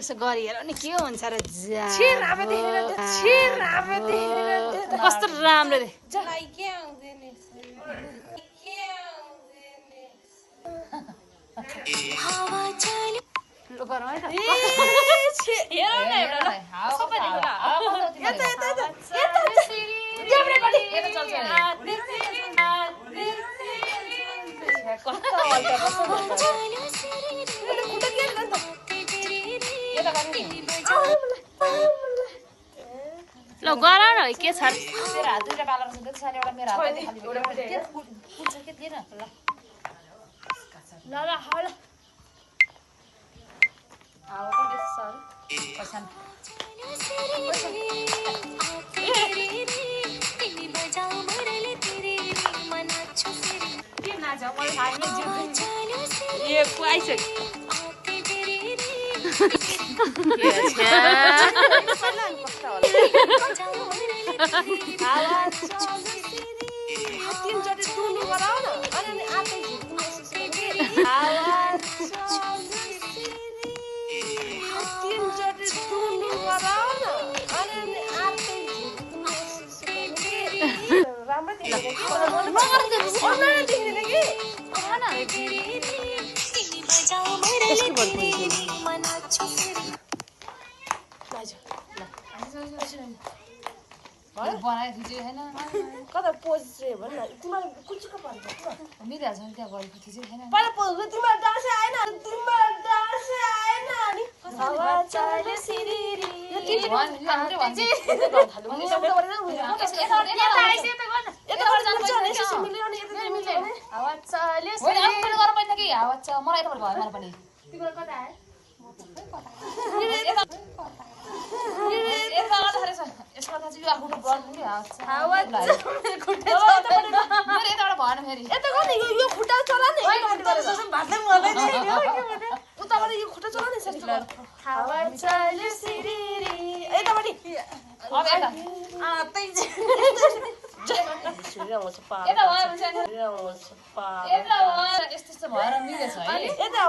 यसो गरिहेर अनि के हुन्छ र कस्तो राम्रो दे लु गरौँ है त ल गर न के छ कता पोज चाहिँ भन न तिमीले कुचुको पर्छ मिलिहाल्छ नि त्यहाँ गरेको थिएँ हैन पहिला पोज तिमीले डान्स आएन अनि हवा चल्यो सिरिरी यो तिमी हामीले भन्छ हवा चल्यो कि हावा च मलाई यताबाट भयो मलाई पनि तिम्रो कता आयो यसको चाहिँ यो आफ्नो ब्लड पनि हावा खुट्टा मेरो यताबाट भएन फेरि यता गर्ने यो खुट्टा चलाने भातले मलाई उताबाट यो खुट्टा चलाने सर हावा चल्यो सिरिरी यताबाट अब यता यस्तो भएर मिलेछ है यता